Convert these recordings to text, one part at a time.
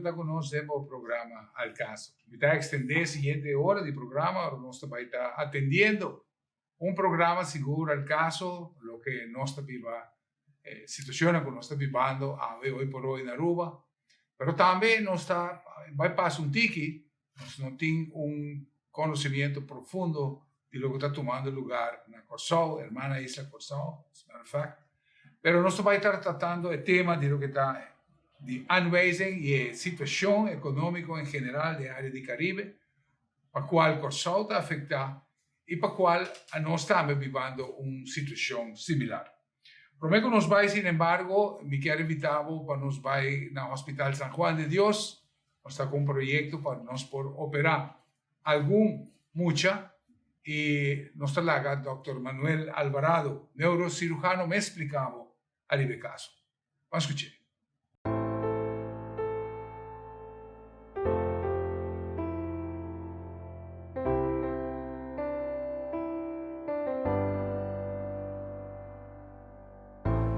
ta ku nos den bo programa Al Caso. Mi ta ekstendé e siguiente ora di programa ora nos ta bai ta atendiendo un programa sigur al caso loke nos ta biba e situacionnan cu nos ta bibando awe hoy por hoy na Aruba pero tambe nos ta bay pasa un tiki nos no tin un conocimiento profundo di loke ta tumando lugar na Corsou hermana isla Corsou as a matter of fact pero nos ta bay ta tratando e tema di loke ta di aanwijzing y e situacion economico en general den area di Caribe pa cual Corsou ta afecta i pa cual anos tambe bibando un situacion similar. Prome cu nos bay, sin embargo, mi kier invita bo pa nos bay na Hospital San Juan de Dios. Nos ta cu un proyecto pa nos por opera algun mucha i nos ta laga Dòkter Manuel Alvarado, neurocirujano, mes splica bo ariba e caso. Ban scuch'é.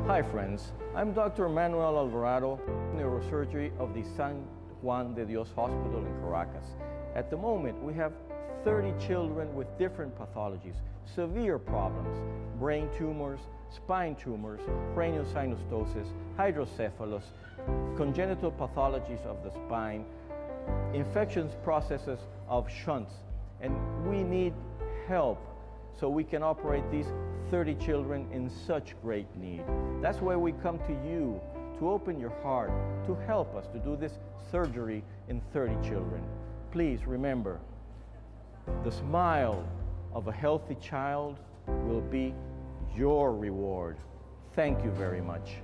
Hi friends, I'm Dr. Manuel Alvarado, neurosurgery of the San Juan de Dios Hospital in Caracas. At the moment, we have 30 children with different pathologies, severe problems, brain tumors, spine tumors, craniosynostosis, hydrocephalus, congenital pathologies of the spine, infections processes of shunts, and we need help so we can operate these 30 children in such great need. That's why we come to you to open your heart, to help us to do this surgery in 30 children. Please remember, the smile of a healthy child will be your reward. Thank you very much.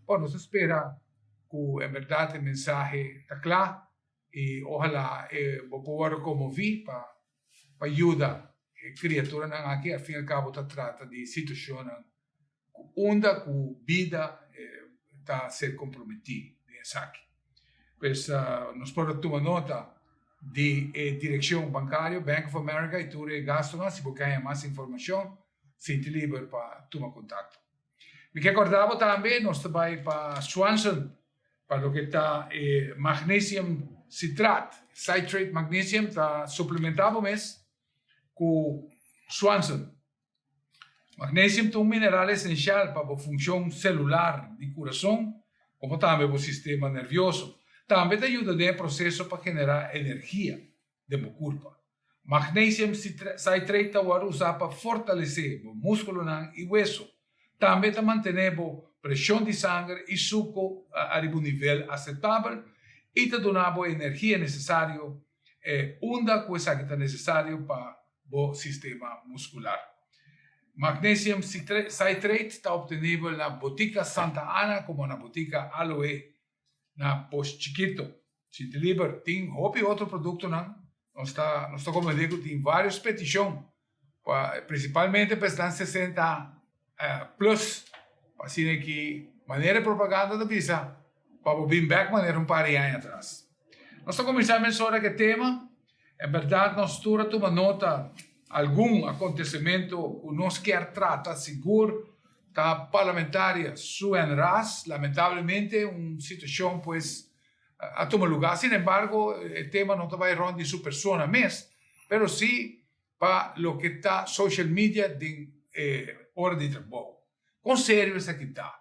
Bon, nos ta spera ku en bèrdat e mensahe ta kla i ohalá e bo por wòrdu konmoví pa pa yuda e kriaturanan aki. Al fin al kabo ta trata di situashonnan ku unda ku bida ta ser komprometí den esaki. Pues nos por a tuma nota di e direkshon bankario, Bank of America, i tur e gastunan. Si bo ke haña mas informashon, sinti liber pa tuma kontakto. Mi ke kòrda bo tambe nos ta bai pa Swanson pa loke ta e magnesium citrat, citrate magnesium ta suplementá bo mes ku Swanson. Magnesium ta un mineral esenshal pa bo funshon selular di kurason komo tambe bo sistema nervioso. Tambe ta yuda den e proseso pa generá energia den bo kurpa. Magnesium citrate ta wòrdu usá pa fortalesé bo múskulonan i weso. Tambe ta mantené bo preshon di sanger i suku ariba un nivel aseptabel i ta duna bo e energia nesesario unda ku esaki ta nesesario pa bo sistema muskular. Magnesium citrate ta optenibel na Botica Santa Ana komo na Botica Aloe na Pos Chikito. Sinti liber. Tin hopi otro produktonan. Nos ta nos ta komprendé ku tin vários petishon pa prinsipalmente pa esnan 60 plus pa asina ki manera e propaganda ta bisa pa bo bin bèk manera un par di aña atras. Nos ta kuminsá mesora ku e tema. En bèrdat nos tur a tuma nota algun akontesimentu ku nos kier trata sigur ta parlamentaria Sue-Ann Ras. Lamentablemente un situashon pues a tuma lugar. Sin embargo, e tema no ta bai rond di su persona mes, pero si pa loke ta social media den e ora di trabou. Kon serio esaki ta?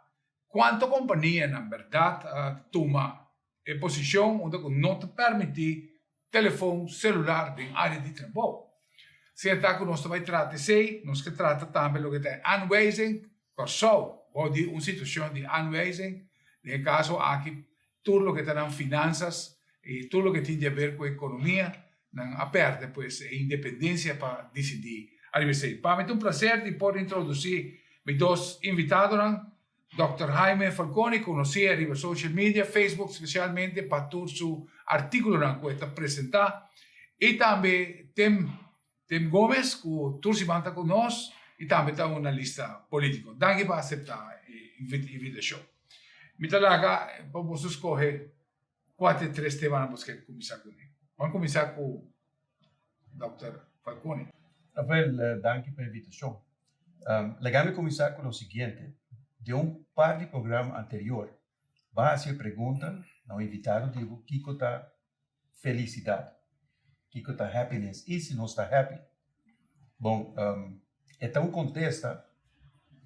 Kuantu kompanianan bèrdat a tuma e posishon unda ku no ta permití telefon selular den área di trabou? Si e ta ku nos ta bai trata esei, nos ke trata tambe loke ta e aanwijzing Kòrsou bou di un situashon di aanwijzing, den e kaso aki tur loke ta nan finansas i tur loke tin di haber ku ekonomia, nan a pèrdè pues e independensia pa disidí ariba esei. Pa mi ta un plaser di por introdusí mi dos invitadonan, Dòkter Jaime Falconi, konosí ariba social media, Facebook spesialmente pa tur su artíkulonan ku e ta presentá, i tambe Tim Tim Gomez ku tur siman ta ku nos i tambe ta un analista polítiko. Danki pa aseptá e invitashon. Mi ta laga pa boso skohe. Kua ta e tres temanan boso ke kuminsá kuné? Ban kuminsá ku Dòkter Falconi. Rafael, danki pa e invitashon. Laga mi kuminsá ku lo siguiente, Den un par di programa anterior, bo a hasi e pregunta na un invitado di bo kiko ta felisidat, kiko ta happiness i si nos ta happy. Bon, e ta un kontesta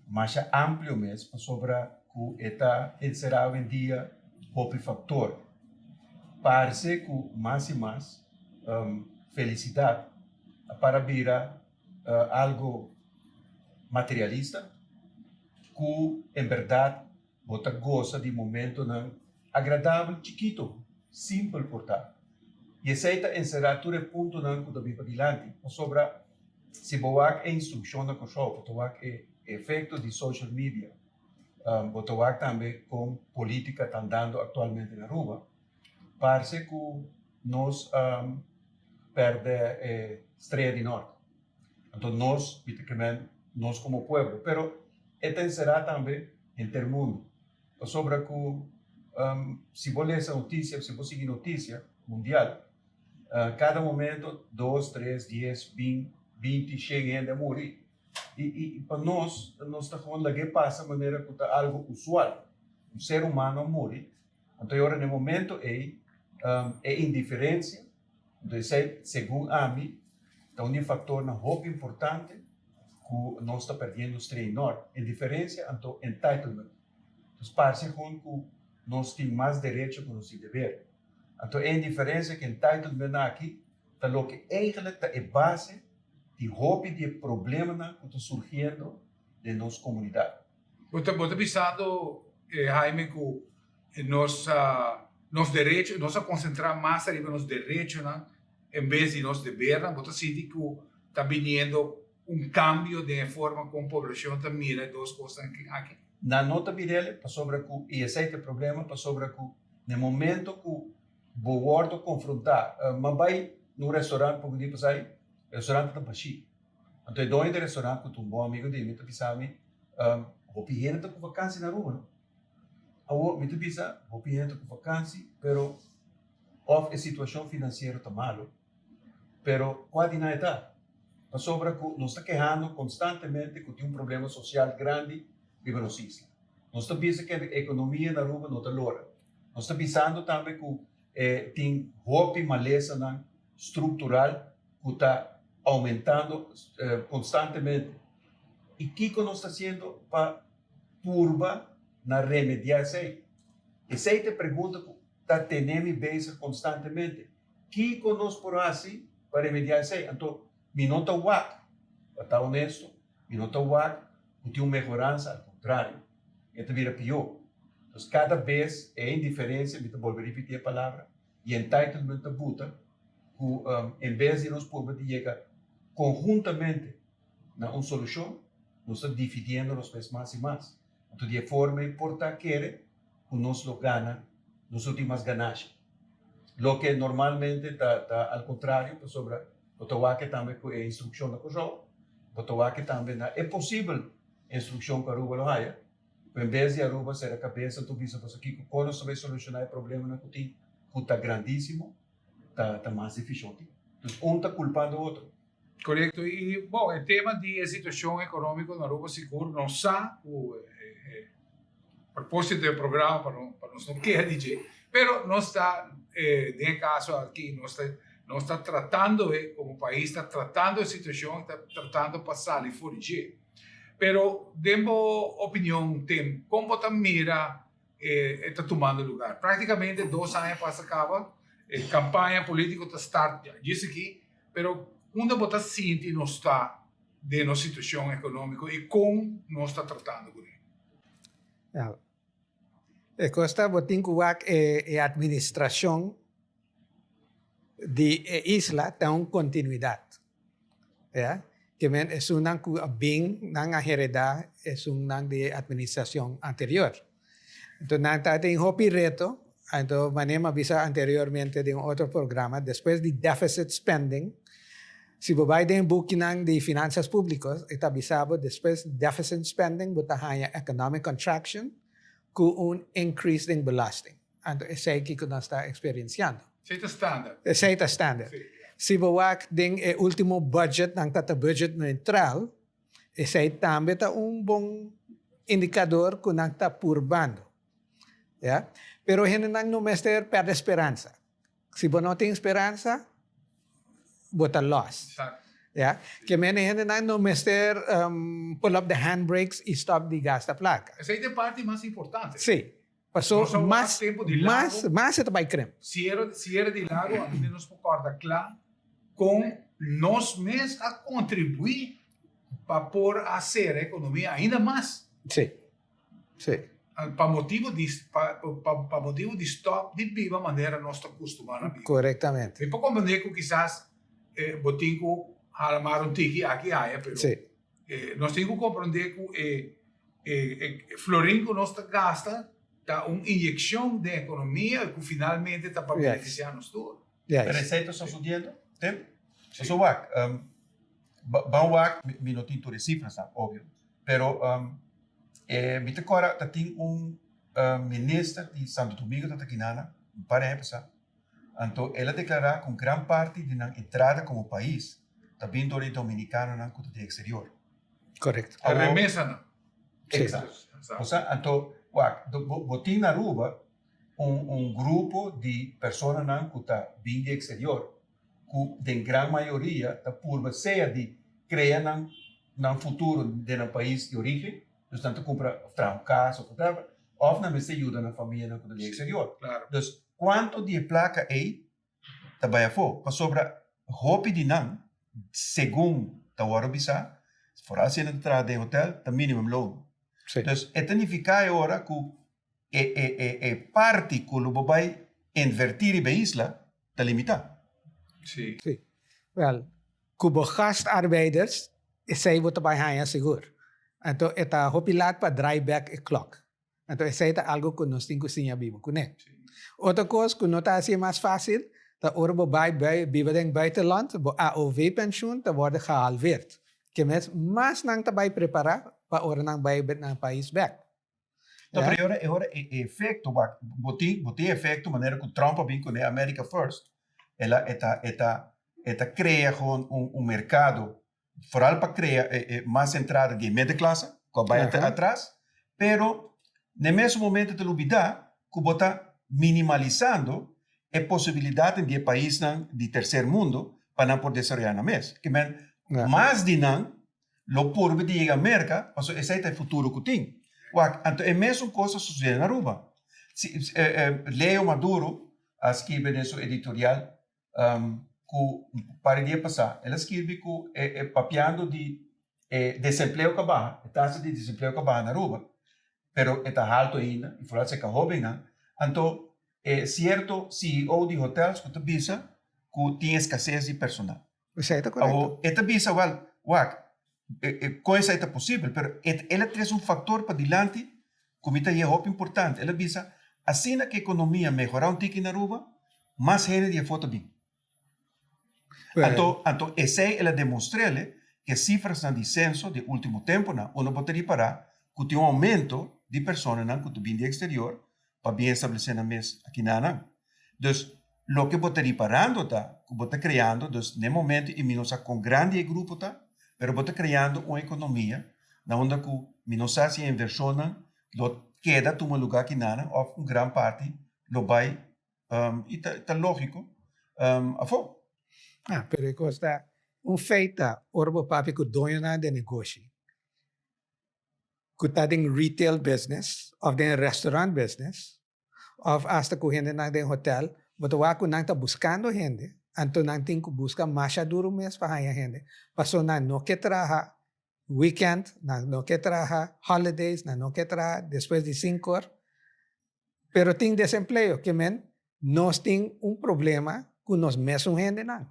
masha amplio mes pasobra ku e ta enserá awendia hopi faktor. Parse ku mas i mas felisidat a para bira algo materialista ku en bèrdat bo ta gosa di momentonan agradabel chikito, simpel por ta. I esei ta enserá tur e puntonan ku ta bin padilanti, pasobra si bo wak e instrukshon na Kòrsou, bo ta wak e efekto di social media, bo ta wak tambe kon polítika ta andando aktualmente na Aruba, parse ku nos a pèrdè e strea di nòrt. Anto nos, mi ta kemen nos komo pueblo, pero e ta enserá tambe henter mundu. Pasobra ku si bo lesa notisia, si bo sigui notisia mundial, kada momento dos, tres, dies, bin, binti, shen hende a muri. I i pa nos, nos ta gewoon lag'é pasa manera ku ta algu usual. Un ser humano a muri, anto e ora na e momento ei e indiferensia, Anto esei, segun ami, ta un di e faktornan hopi importante ku nos ta perdiendo Stray North. E diferensia anto entitlement. Nos parse kon ku nos tin mas derecho ku nos tin deber. Anto e indiferensia ku entitlement aki ta loke eigenlijk ta e base di hopi di e problemanan ku ta surgiendo den nos komunidat. Bo ta bo ta bisando, Jaime, ku nos nos derecho, nos a konsentrá mas ariba nos derechonan en bes di nos debernan. Bo ta sinti ku ta biniendo un kambio den e forma kon poblashon ta mira e dos kosnan aki? Nan no ta mir'el pasobra ku, i esei ta e problema, pasobra ku na e momento ku bo wòrdu konfrontá, m'a bai na un restaurant poko dia pasá, e restaurant ta bashí. Anto e doño di e restaurant ku ta un bon amigo di mi ta bisa mi, Hopi hende ta ku vakansi na Aruba no. Awor mi ta bisa hopi hende ta ku vakansi pero of e situashon finansiero ta malo, pero kua di nan e ta? Pasobra ku nos ta kehando konstantemente ku tin un problema sosial grandi riba nos isla. Nos ta bisa ku e ekonomia na Aruba no ta lora. Nos ta bisando tambe ku e tin hopi malesanan struktural ku ta oumentando konstantemente. I kiko nos ta hasiendo pa purba na remediá esei? Esei ta e pregunta ku ta tene mi bezig konstantemente. Kiko nos por hasi pa remediá esei? Anto, mi no ta wak, pa ta honesto, mi no ta wak ku tin un mehoransa, al kontrario, e ta bira pió. Entonces, kada bes e indiferensia, mi ta bolbe ripití e palabra, i entitlement ta buta ku en bes di nos purba di yega konhuntamente na un solushon, nos ta dividiendo nos mes mas i mas. Anto di e forma ei por ta kere ku nos lo gana, nos lo tin mas ganashi. Loke normalmente ta ta al kontrario pasobra bo ta wak tambe ku e instrukshon na Kòrsou, bo ta wak tambe na e posibel instrukshon ku Aruba lo haya, ku en bes di Aruba sera kabes anto bisa pasobra kiko kon nos ta bai solushoná e problemanan ku tin ku ta grandísimo, ta ta mas difishon tin. Dus un ta kulpando otro. Korekto. I bon, e tema di e situashon ekonómiko na Aruba sigur nos sa ku e propósito di e programa pa no pa nos no keha di dje, pero nos ta den e kaso aki nos ta nos ta tratando e komo pais ta tratando e situashon ta tratando pa sali for di dje. Pero den bo opinion Tim, kon bo ta mira e ta tumando lugar? Práktikamente dos aña pasa kaba, e kampaña polítiko ta start djis aki, pero unda bo ta sinti nos ta den nos situashon ekonómiko i kon nos ta tratando kuné? Ja. E kos ta bo tin ku wak e administrashon di e isla ta un kontinuidat. Ya. Ke men esunnan ku a bin nan a heredá esunnan di e administrashon anterior. Enton nan ta tin hopi reto, anto manera mi a bisa anteriormente den un otro programa, despues di deficit spending, si bo bai den e bukinan di finanzas publicos e ta bisa bo despues di deficit spending bo ta haña economic contraction ku un increase den belasting. Anto esei kiko nos ta eksperensiando. Esei ta standard. Esei ta standard. Si bo wak den e ultimo budget, nan ta ta budget neutral, esei tambe ta un bon indikador ku nan ta purbando. Ya. Pero hendenan no mester pèrdè speransa. Si bo no tin speransa, bo ta lòs. Ya. Ke mene hendenan no mester pull up the handbrakes i stòp di gasta plaka. Esei ta e parti mas importante. Sí. Paso mas, mas, mas e ta bai krimp. Siere di Lago a bini nos por kòrda kla kon nos mes a kontribuí pa por a sera ekonomia ainda mas. Sí, sí. Pa motibu di, pa, pa motibu di stòp di biba manera nos ta kustumá na biba. Korektamente. Mi por komprendé ku kisas bo tin ku hala mar un tiki aki aya, pero. Sí. Nos tin ku komprondé ku e florin ku nos ta gasta ta un inyekshon den ekonomia i ku finalmente ta pa benefisiá nos tur. Pero esei ta sosodiendo, Tim? Pasobra wak, ban wak, mi no tin tur e sifrasnan, obvio, pero mi ta kòrda ta tin un minister di Santo Domingo ta ta kinana un par di aña pasá. Anto el a deklará ku un gran parti di nan entrada komo pais ta bin dor di dominikanonan ku ta di eksterior. Korekto. E remesanan. Eksakto. Osea, anto, wak, bo tin na Aruba un un grupo di personanan ku ta bin di eksterior ku den gran mayoria ta purba sea di krea nan nan futuro den nan pais di origen, dus nan ta kumpra òf traha un kas òf whatever, òf nan mester yuda nan famianan ku ta di eksterior. Dus Cuanto di e placa ey ta bay afo? Pasobra hopi di nan, segun ta worde bisa, foral si nan ta traha den hotel, ta minimum loon. Dus e ta nifica e ora cu e e e parti cu lo bo bay inverti riba e isla ta limita. Sí. Sí. Wel, cu bo gastarbeiders, esey bo ta bay haña sigur. Anto e ta hopi laat pa draai back e klok. Anto esei ta algo ku nos tin ku siña biba kuné. Otro kos ku no ta hasié mas fásil ta ora bo bai biba den buitenland, bo AOV penshun ta wòrdu gehalveerd. Ke mes mas nan ta bai prepará pa ora nan bai nan pais bèk. No, pero e ora e ora e efekto wak bo tin bo tin efekto manera ku Trump a bin kuné America First el a e ta e ta e ta krea gewoon un un merkado Foral pa crea e mas entrada di e middenklasse cu a bay atras, pero na e mesun momento ta lubida cu bo ta minimalisando e posibilidadnan di e paisnan di tercer mundo pa nan por desaroya nan mes. Ke men mas di nan lo purba di yega Merca pasobra esey ta e futuro cu tin. Wak, anto e mesun cos a sucede na Aruba. Leo Maduro a skirbi den su editorial ku un par di dia pasá el a skirbi ku e papiando di e desempleo ku a baha, e tasa di desempleo ku a baha na Aruba, pero e ta haltu ainda i foral serka hóbennan, anto e sierto CEO di hotels ku ta bisa ku tin eskases di personal. Esei ta korekto. Awor e ta bisa wèl, wak, kon esei ta posibel? Pero el a trese un faktor padilanti ku mi ta hia hopi importante. El a bisa, asina ku ekonomia mehorá un tiki na Aruba, mas hende di afó ta bin. Anto, anto esei el a demostr'el ku e sifrasnan di senso di e último tempunan, unda bo ta ripará ku tin un oumento di personanan ku ta bin di eksterior pa bin establesé nan mes aki na nan. Dus, loke bo ta riparando ta ku bo ta kreando, dus na e momento i mi no sa kon grandi e grupo ta, pero bo ta kreando un ekonomia na unda ku mi no sa si e invershonnan lo keda tuma lugá aki na nan òf un gran parti lo bai i ta ta lógiko afó. Ah, pero e kos ta un feit ta ora bo papia ku doñonan di negoshi ku ta den retail business of den restaurant business of asta ku hendenan den hotel, bo ta wak ku nan ta buskando hende, anto nan tin ku buska masha duru mes pa haña hende, pasobra nan no ke traha weekend, nan no ke traha holidays, nan no ke traha despues di sinkor, pero tin desempleo, ke men nos tin un problema ku nos mesun hendenan.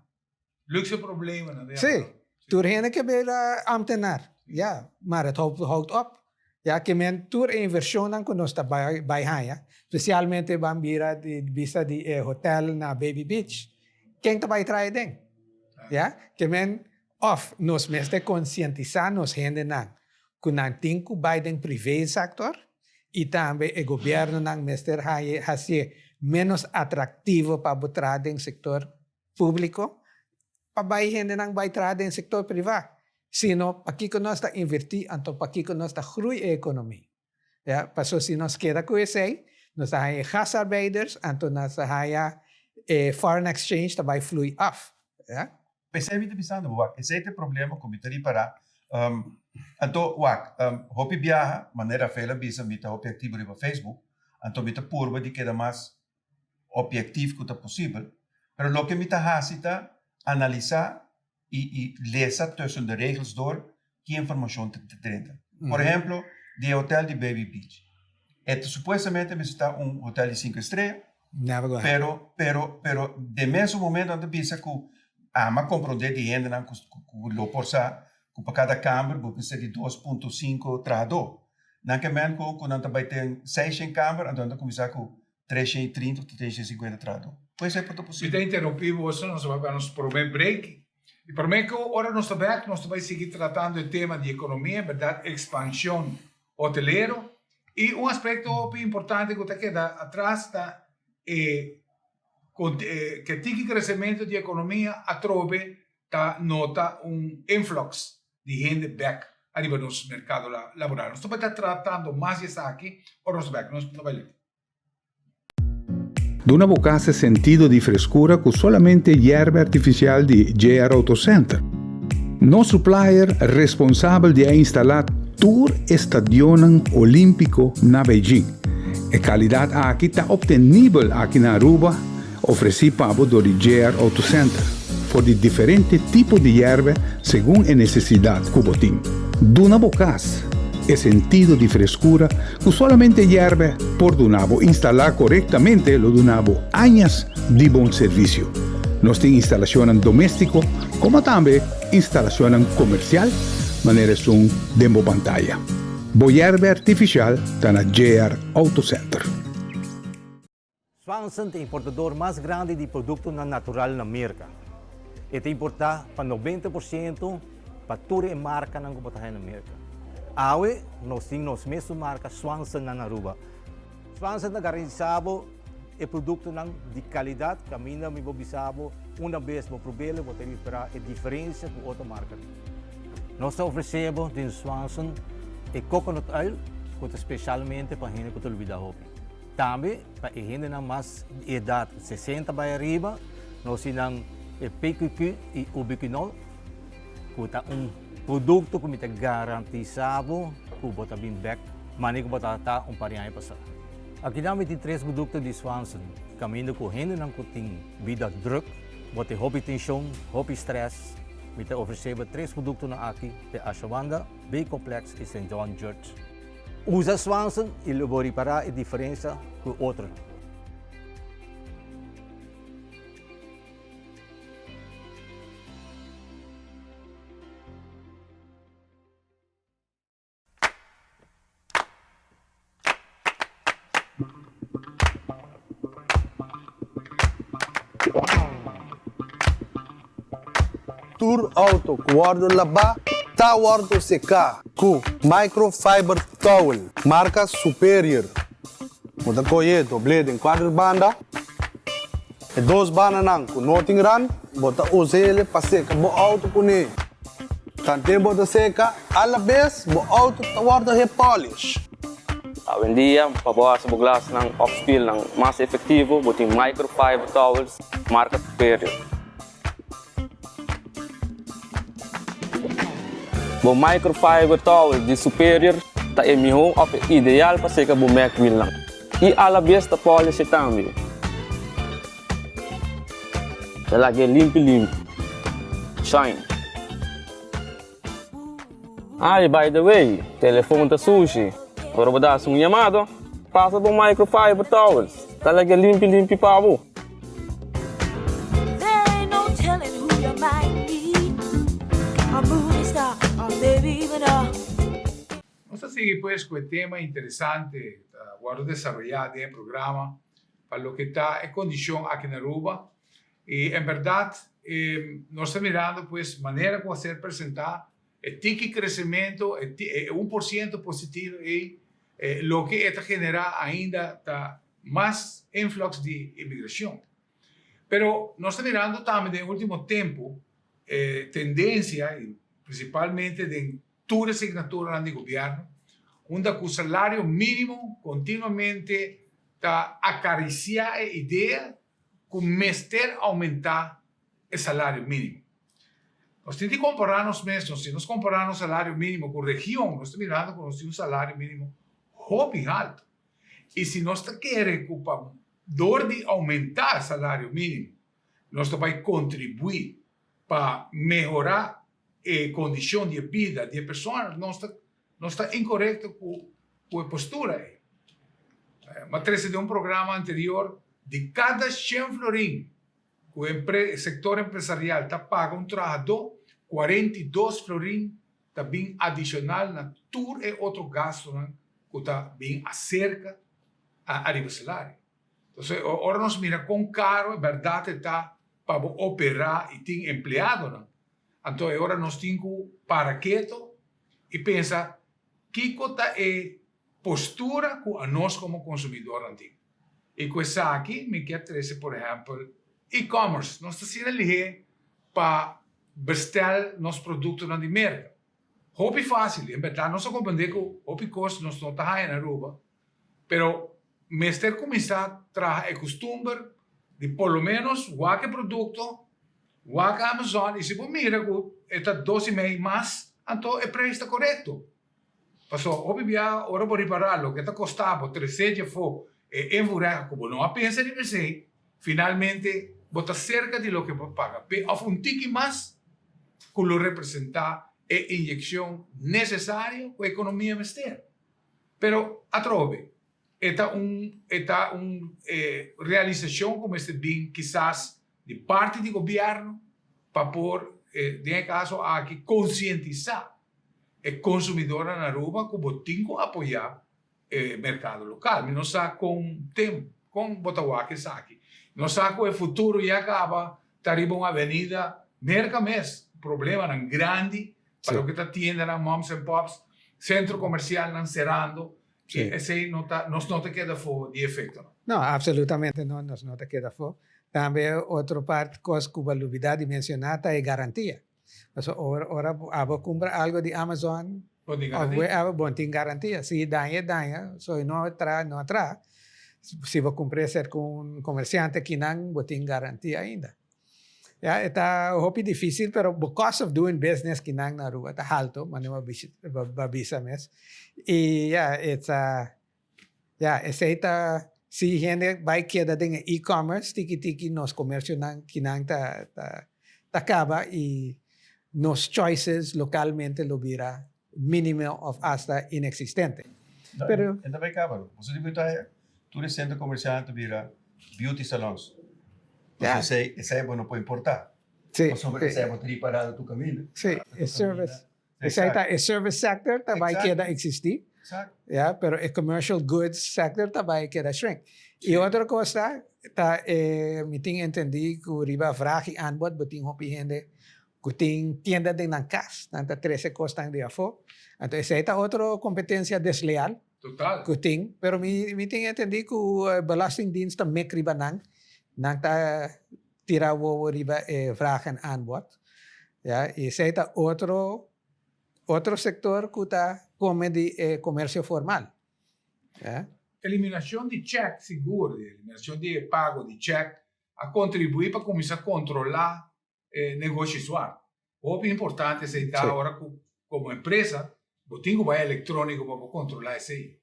Luxe problemanan den Sí, tur hende ke bira ambtenaar, ya, maar het houdt op. Ya, ke men tur e inversionnan ku nos ta bai bai haña, spesialmente ban bira di bista di e hotel na Baby Beach, ken ta bai traha den? Ya, ke men òf nos mester konsientisá nos hendenan ku nan tin ku bai den privé sector i tambe e gobièrnunan mester haña hasié. ménos atraktivo pa bo traha den sektor públiko, pa bai hendenan bai traha den sektor privá. Sino pakiko nos ta invertí anto pakiko nos ta groei e ekonomia? Ya, paso si nos keda ku esei, nos ta haña e gastarbeiders, anto nos ta haña e foreign exchange ta bai flui af. Ya. P'esei mi ta bisando bo, wak, esei ta e problema ku mi ta ripará. Anto, wak, hopi biaha, manera Rafael a bisa, mi ta hopi aktivo riba Facebook, anto mi ta purba di keda mas objektief ku ta posibel, pero loke mi ta hasi ta analisá i i lesa tussen de regels door ki informashon ta drenta. Por ehemplo, di e hotel di Baby Beach. E ta supuestamente mester ta un hotel di sinku estrea, Never gonna happen. pero pero pero den mesun momento nan ta bisa ku ami a komprondé di hendenan ku ku lo por sa ku pa kada kamber bo mester di 2.5 trahadó. Nan ke men ku ku nan ta bai ten 600 kamber anto nan ta kuminsá ku 330 òf 350 trahadó. Kon esei por ta Mi posibel? ta interumpí boso, nos ta bai pa nos promé break. I promé ku ora nos ta bèk, nos ta bai sigui tratando e tema di ekonomia, bèrdat, ekspanshon hotelero. I un aspekto hopi importante ku ta keda atras ta e ke tiki kresementu di ekonomia atrobe ta nota un influx di hende bek ariba nos merkado laboral. Nos ta bai ta tratando mas di esaki ora nos bek. Nos no bai leu. Duna bo kas e sentido di freskura ku solamente yerba artifisial di JR Auto Center. Nos supplier responsabel di a instalá tur e stadionnan olímpiko na Beijing. E kalidat aki ta optenibel aki na Aruba Ofresí pa bo dor di JR Auto Center, for di diferente tipo di yerbe segun e nesesidat ku bo tin. Duna bo kas e sentido di freskura ku solamente yerbe por duna bo. Instalá korektamente lo duna bo añas di bon servisio. Nos tin instalashonnan doméstiko komo tambe instalashonnan komersial manera esun den bo pantaya. Bo yerbe artifisial ta na JR Auto Center. Swanson ta e importador mas grandi di produktonan natural na Merka. E ta importá pa 90% pa tur e markanan ku bo ta haña na Merka. Awe nos tin nos mesun marka Swanson na Aruba. Swanson ta garantisá bo e produktonan di kalidat kaminda mi por bisa bo una bes bo prob'el bo ta ripará e diferensia ku otro markanan. Nos ta ofresé bo den Swanson e coconut oil ku ta spesialmente pa hende ku ta lubidá hopi. Tambe pa e hendenan mas di edat 60 bai ariba nos tin nan e PQQ i Ubiquinol ku ta un produkto ku mi ta garantisa bo ku bo ta bin bek manera ku bo tabata un par di aña pasá. Akinan mi tin tres produkto di Swanson kaminda ku hendenan ku tin bida druk, bo tin hopi tenshon, hopi strès, mi ta ofresé bo tres produktonan aki, te Ashawanda, B-complex i Saint John Church. Usa Swanson y lo bo ripara e diferencia cu otro. Tur auto ku wòrdu labá ta wòrdu seká ku microfiber towel marka Superior. Bo ta kohe doblé den kuater banda. E dos bandanan ku no tin ran, bo ta usa el pa seka bo auto kuné. Tanten bo ta seka, alabes bo auto ta wòrdu hepolish. Awendia, pa bo hasi bo glasnan òf spilnan mas efektivo, bo tin microfiber towels marka Superior. Bo microfiber towel di Superior ta e mihó òf e ideal pa seka bo Mac wielnan i alabes ta polish e tambe. Ta lag'é limpi limpi. Shine. Ay, by the way, telefon ta sushi. Ora bo ta hasi un yamado, pasa bo microfiber towels. Ta lag'é limpi limpi pa bo. Nos ta sigui pues ku e tema interesante ta wòrdu desaroyá den e programa pa loke ta e kondishon aki na Aruba i en bèrdat nos ta mirando pues manera ku a ser presentá e tiki kresementu e 1% positivo ei loke e ta generá ainda ta. mas influx di inmigracion. Pero nos ta mirando tambe den ultimo tempo e tendencia y principalmente den tur e signaturanan di gobierno unda cu salario minimo continuamente ta acaricia e idea cu mester aumenta e salario minimo. Nos tin di compara nos mes, nos si nos compara nos salario minimo cu region, nos ta mirando cu nos tin un salario minimo hopi halto. Y si nos ta kere cu pa dor di aumenta salario minimo nos ta bay contribui pa mehora e condicion di e bida di e persona, nos ta nos ta incorecto cu cu e postura ey. M'a trece den un programa anterior di cada shen florin cu e sector empresarial ta paga un trahador, 42 florin ta bin adicional na tur e otro gastonan cu ta bin acerca ariba salario. Entonces, ora nos mira con caro e berdad e ta pa bo opera y tin empleadonan, anto e ora nos tin cu para keto y pensa kico ta e postura cu anos como consumidornan tin. Y cu esaki mi kier trece por ehempel e-commerce. Nos ta asina lihe pa bestel nos productonan di Merca. Hopi facil, en berdad nos a comprende cu hopi cos nos no ta haya na Aruba, pero mester cuminsa traha e custumber di por lo menos wak e producto, wak Amazon y si bo mira cu e ta dos y mei mas, anto e prijs ta corecto. Paso hopi bia ora bo ripará loke ta kosta bo tresé dje afó e invoerrecht ku bo no a pensa riba esei, finalmente bo ta serka di loke bo paga p'e òf un tiki mas ku lo representá e inyekshon nesesario ku ekonomia mester. Pero atrobe e ta un e ta un realisashon ku mester bin kisas di parti di gobièrnu pa por den e kaso aki konsientisá e consumidornan na Aruba cu bo tin cu apoya e mercado local. Mi no sa con tem, con bo ta wak esaki. No sa cu e futuro ya caba ta riba un avenida merca mes. Problemanan grandi pa loke ta tiendanan, moms and pops, centro comercialnan cerando. Y esey no ta, nos no ta keda afo di efectonan. No, absolutamente no, nos no ta keda afo. Tambe otro part cos cu bo a lubida di menciona ta e garantia. Pasobra ora ora abo kumpra algo di Amazon Bo tin of garantia. wherever bo tin garantia. Si daña e daña, so e no a traha no a traha. Si bo kumpr'é serka un komersiante kinan bo tin garantia ainda. Ya e ta hopi difisil pero bo cost of doing business kinan na Aruba ta halto manera bo a bisa mes. I ya it's a Ya, esei ta si hende bai keda den e e-commerce tiki tiki nos comercionan kinan ta ta ta caba y nos choices localmente lo bira minimo of hasta inexistente. No, Pero e ta bai caba lo. Boso di Butaia, tur e centro comercial ta bira beauty salons. Ya. Pasobra esei esei bo no por importa. Sí, Pasobra sí. esei bo ta riparado tur caminda. Sí, e service. Esei ta e service sector ta bai keda existi, ya, pero e commercial goods sector ta bai keda shrink. Y otro cos ta, ta e mi tin entendi cu riba vraag y aanbod bo tin hopi hende cu tin tienda den nan cas, nan ta trece cosnan di afo. Anto esei ta otro competencia desleal Total. cu tin, pero mi mi tin entendi cu Belastingdienst ta mek riba nan, nan ta tira wowo riba e vraag en aanbod. Ya, y esey ta otro otro sector cu ta come di e comercio formal. Ya. Eliminacion di check sigur, di eliminacion di e pago di check a contribui pa cuminsa controla e negoshi zwart. Hopi importante esey ta ora cu como empresa bo tin cu bay electronico pa bo controla esey.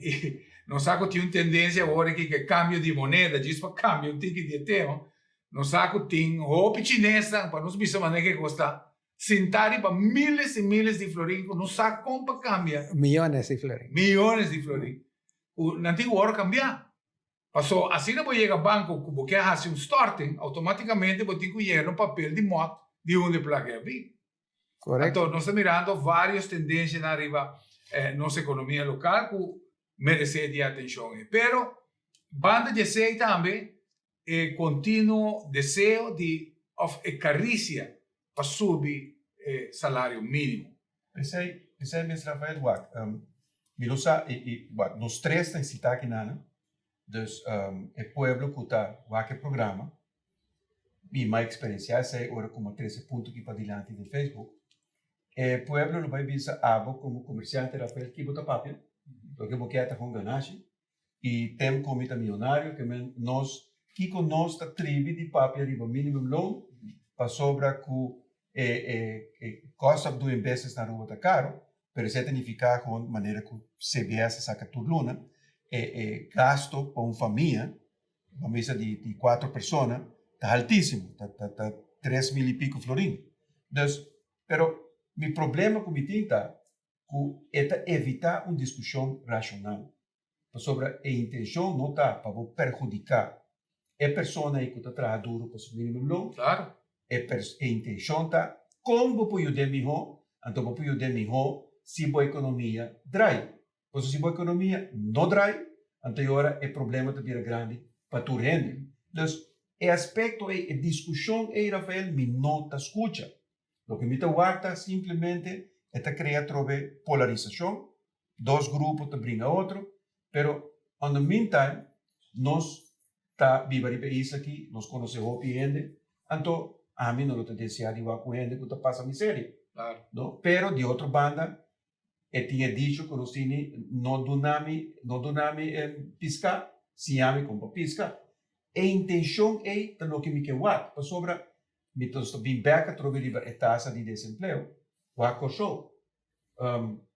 Y nos sa cu tin un tendencia awor aki cu e cambio di moneda, djis pa cambia un tiki di e tema, nos sa cu tin hopi chinesnan, pa nos bisa manera ke cos ta, sinta riba miles y miles di florin cu no sa con pa cambia. Miyones di florin. Miyones di florin. Cu nan tin cu worde cambia. Paso asina bo yega banco cu bo ke haci un storting, automaticamente bo tin cu yena un papel di mot di unda e placa a bin. Correcto. Anto nos ta mirando varios tendencianan riba nos economia local cu merece di atencion. Pero banda di esey tambe e continuo deseo di of e caricia pa subi e salario minimo. Esey, esey mes Rafael wak, mi lo sa, y, y wak, nos tres ta sita aki nan. Dus e pueblo ku ta wak e programa, mi m'a eksperensiá esei ora ku m'a trese punto aki padilanti den Facebook, e pueblo lo bai bisa abo komo komersiante Rafael ki bo ta papia, loke bo kier ta kon ganashi, i tem ku mi ta miyonario ke men nos kiko nos ta tribi di papia riba minimum loan pasobra ku e e e cost of doing business na Aruba ta karo, pero esei ta nifiká ku manera ku CBS ta saka tur luna e e gasto pa un famia bo misa di di kuater persona ta haltísimo ta ta ta 3000 i piko florin. Dus pero mi problema ku mi tin ta ku e ta evitá un diskushon rashonal pasobra e intenshon no ta pa bo perhudiká e persona ei ku ta traha duru pa su minimum loon. E e intenshon ta kon bo por yud'é mihó, anto bo por yud'é mihó si bo ekonomia drai. Pasobra si bo ekonomia no drai, anto e ora e problema ta bira grandi pa tur hende. Dus e aspekto ei, e diskushon ei, Rafael, mi no ta skucha. Loke mi ta wak ta simplemente e ta krea atrobe polarisashon, dos grupo ta bringa otro, pero on the meantime nos ta biba riba e isla aki, nos konosé hopi hende, anto ami no lo ta deseá di wak ku hende ku ta pasa miseria, no? Pero di otro banda e tin e dicho ku nos tini, no duna mi, no duna mi piská, siña mi kon pa piska. E intenshon ei ta loke mi ke wak, pasobra Mi ta bin bek atrobe riba e tasa di desempleo. Wak Kòrsou,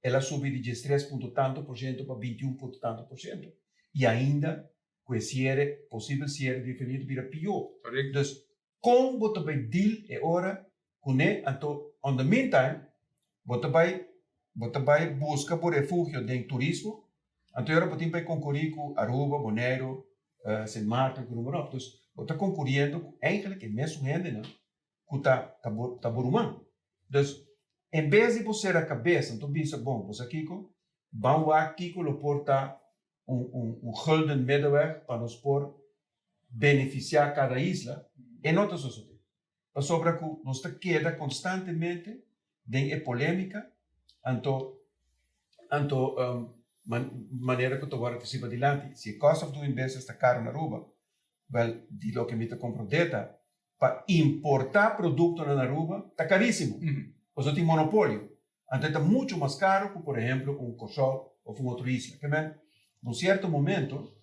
el a subi di 13 punto tanto por shento pa 21 punto tanto por shento. I ainda ku e siere, posibel siere di refineria ta bira pió. Dus kon bo ta bai deal e ora kuné? Anto on the meantime bo ta bai bo ta bai buska bo refugio den turismo. Anto e ora bo tin pa e konkurí ku Aruba, Boneiru, Sint Maarten ku noem maar op. Dus bo ta konkuriendo ku eigenlijk e mesun hendenan ku ta ta bo ta bo ruman. Dus en bes di bo sera kabes anto bisa bon bo sa kiko ban wak kiko lo por ta un un un gulden middenweg pa nos por benefisiá kada isla e no ta sosodé. Pasobra ku nos ta keda konstantemente den e polémika, anto anto manera ku ta wòrdu trasí padilanti, si e cost of doing business ta karu na Aruba, wèl di loke mi ta komprondé ta pa importá produktonan na Aruba ta karísimo, pasobra tin monopolio. Anto e ta mucho mas caro cu por ehemplo un Corsou of un otro isla. Ke men, na un cierto momento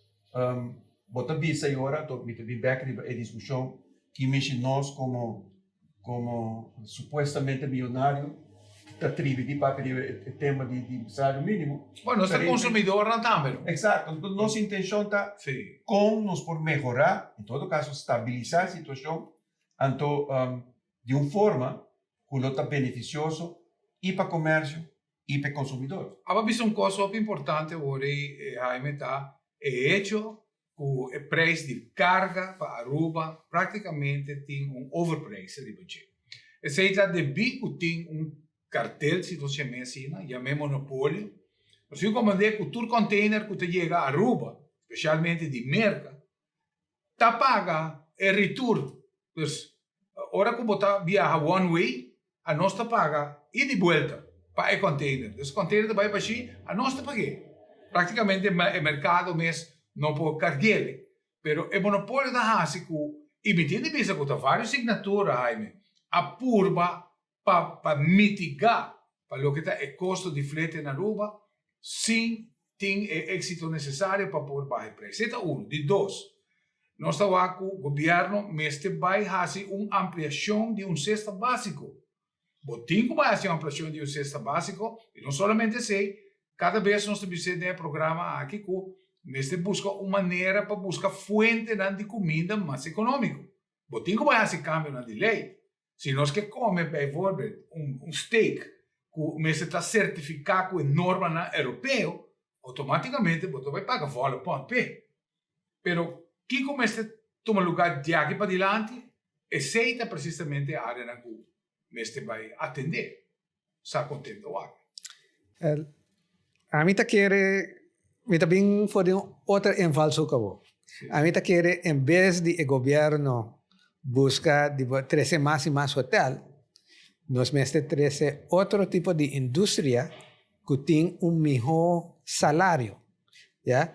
bo ta bisa y ora anto mi ta bin bek riba e discusion ki mishi nos como como supuestamente miyonario ta tribi di papia riba e tema di di salario minimo. Bueno, nos ta consumidornan tambe no. Exacto, entonces nos intencion ta con nos por mehora, en todo caso stabilisa e situacion, anto di un forma ku lo ta benefisioso i pa komersio i pa e konsumidor. Aba bisa un kos hopi importante awor ei, Jaime, ta e hecho ku e preis di karga pa Aruba praktikamente tin un overprijs riba dje. Esei ta debí ku tin un kartel, si nos yam'é asina, yam'é monopolio. Nos tin ku komprendé ku tur kònteiner ku ta yega Aruba, spesialmente di Merka, ta paga e retur. Dus ora ku bo ta biaha one way, anos ta paga ida i buelta pa e container. Dus container ta bai bashí, anos ta pag'é. Práktikamente e merkado mes no por karg'el. Pero e monopolio ta hasi ku, i mi tin di bisa ku ta vários signatura, Jaime, a purba pa pa mitigá pa loke ta e kosto di flete na Aruba sin tin e éksito nesesario pa por baha e preis. Esei ta unu. Di dos, nos ta wak ku gobièrnu mester bai hasi un ampliashon di un sesta básiko. Bo tin ku bai hasi un ampliashon di un sesta básiko i no solamente esei, kada bes nos ta bis'é den e programa aki ku mester buska un manera pa buska fuentenan di kuminda mas ekonómiko. Bo tin ku bai hasi kambionan di lei. Si nos ke kome bijvoorbeeld un steak ku mester ta sertifiká ku e normanan europeo, outomátikamente bo ta bai paga volle pond p'e. Pero kiko mester tuma lugá di aki padilanti? Esei ta presisamente e áreanan ku mester bai atendé. Sa kontento wak. Ami ta kere, mi ta bin for di un otro invalshoek awor. Ami ta kere en bes di e gobierno buska di bo trese mas i mas hotel, nos mester trese otro tipo di industria ku tin un miho salario, ya.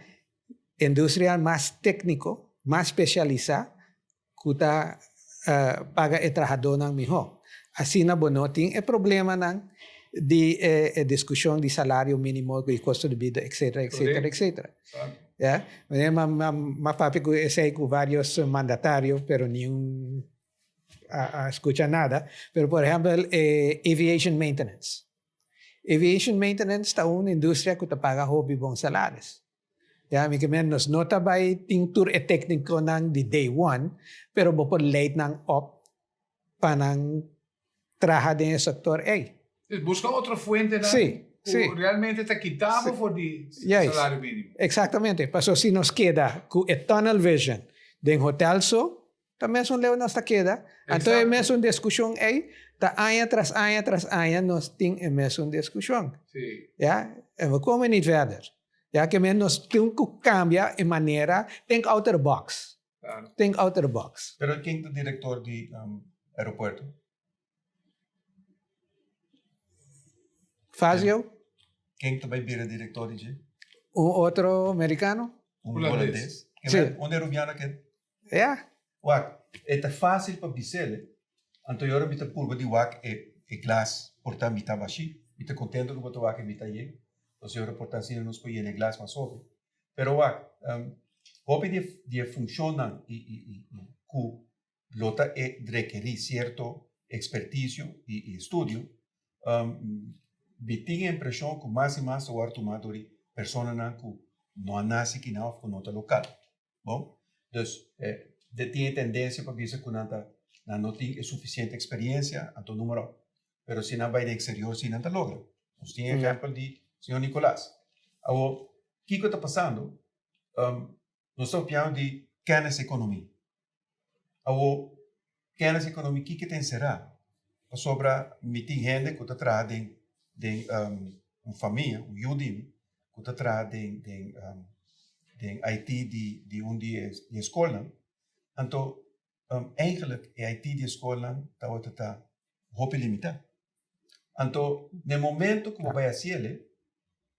Industria mas tékniko, mas spesialisá ku ta paga e trahadónan mihó. Asina bo no tin e problemanan di e diskushon di salario mínimo i kosto di bida etcetera etcetera etcetera. Ya, m'a papia ku esei ku vários mandatario pero niun a skucha nada. Pero por ehèmpel e aviation maintenance. Aviation maintenance ta un industria ku ta paga hopi bon salaris. Ya, mi ke men nos no ta bai tin tur e teknikonan di day one, pero bo por leid nan op pa nan traha den e sektor ei. Dus buska otro fuentenan Sí, ku sí. realmente ta kita bo for di Juist. salario minimo. Exactamente. Paso si nos keda ku e tunnel vision den hotel so, Ta mesun leu nos ta keda. Anto e mesun diskushon ei ta aña tras aña tras aña nos tin e mesun diskushon. Ya, en we komen niet verder. Ya ke men nos tin ku kambia e manera, think out of the box. Think out of the box. Pero ken ta direktor di aeropuerto? Fazio. Ken ta bai bira direktor di dje? Un otro merikano. Un holandes. Si. Unda e rubiano ken? Ja. Wak, e ta fácil pa bis'el, anto e ora mi ta purba di wak e e glas por ta mitá bashí. Mi ta kontento ku bo ta wak e mitá yen, pasobra e ora por ta asina nos por yena e glas mas hopi. Pero wak, hopi di e di e funshonnan i i i ku lo ta e rekerí sierto ekspertisio i i estudio, mi tin e impreshon ku mas i mas ta wòrdu tumá dor di personanan ku no a nase kinan òf ku no ta lokal. Bon, dus de tin e tendencia pa bisa cu nan ta nan no tin e suficiente experiencia, anto numero op. Pero si nan bay den exterior si nan ta logra. Nos tin e ehempel di señor Nicolas. Awor, kico ta pasando? Nos ta papiando di kennis economie. Awor, kennis economie kiko ta encera? Pasobra mi tin hende cu ta traha den den un famia, un yu di mi, cu ta traha den den den IT di di un di e scolnan. Anto eigenlijk e IT di e scolnan tabata ta hopi limita. Anto na e momento cu bo bay haciele,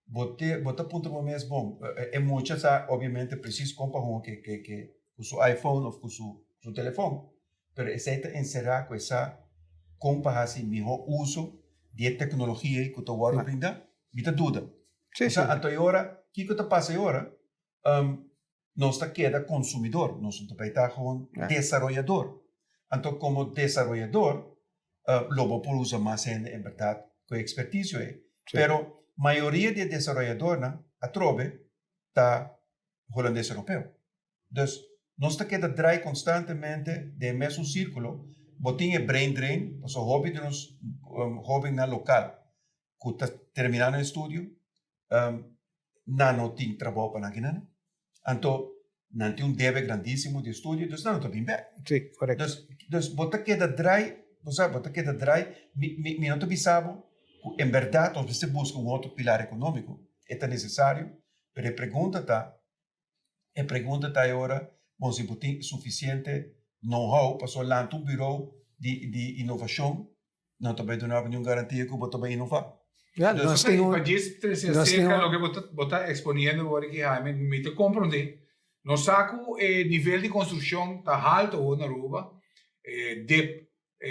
bo te bo ta puntra bo mes bon e mucha sa obviamente precies con pa hunga ke ke ke cu su iPhone of cu su su telefon, pero esey ta encera cu e sa con pa haci miho uso di e tecnologia ey cu ta wordo brinda? Mi ta duda. Sí, sí. Anto e ora, kico ta pasa e ora? Nos ta keda consumidor, nos no ta bay ta gewoon desaroyador. Anto como desaroyador lo bo por usa mas hende en berdad cu e experticio ey. Pero mayoria di e desaroyadornan atrobe ta Holandes Europeo. Dus nos ta keda draai constantemente den e mesun circulo. Bo tin e brain drain, pasobra hopi di nos hobennan local cu ta termina nan estudio, nan no tin trabou pa nan kinan. Anto nan tin un debe grandisimo di estudio, dus nan no ta bin bek. Sí, correcto. Dus, dus bo ta keda draai, bo sa, bo ta keda draai, mi, mi, mi no ta bisa bo ku en berdad nos mester buska un otro pilar economico, e ta necesario, pero e pregunta ta, e pregunta ta e ora, bon, si bo tin suficiente know-how, pasobra lanta un bureau di, di innovacion No ta bai duna bo niun garantia ku bo ta bai inová. Ja, Dus nos tin un, pa djis trese nos tin acerca un, loke bo ta bo ta exponiendo awor aki Jaime, mi ta comprende. Nos sa cu e nivel di construccion ta halto awor na Aruba, e dip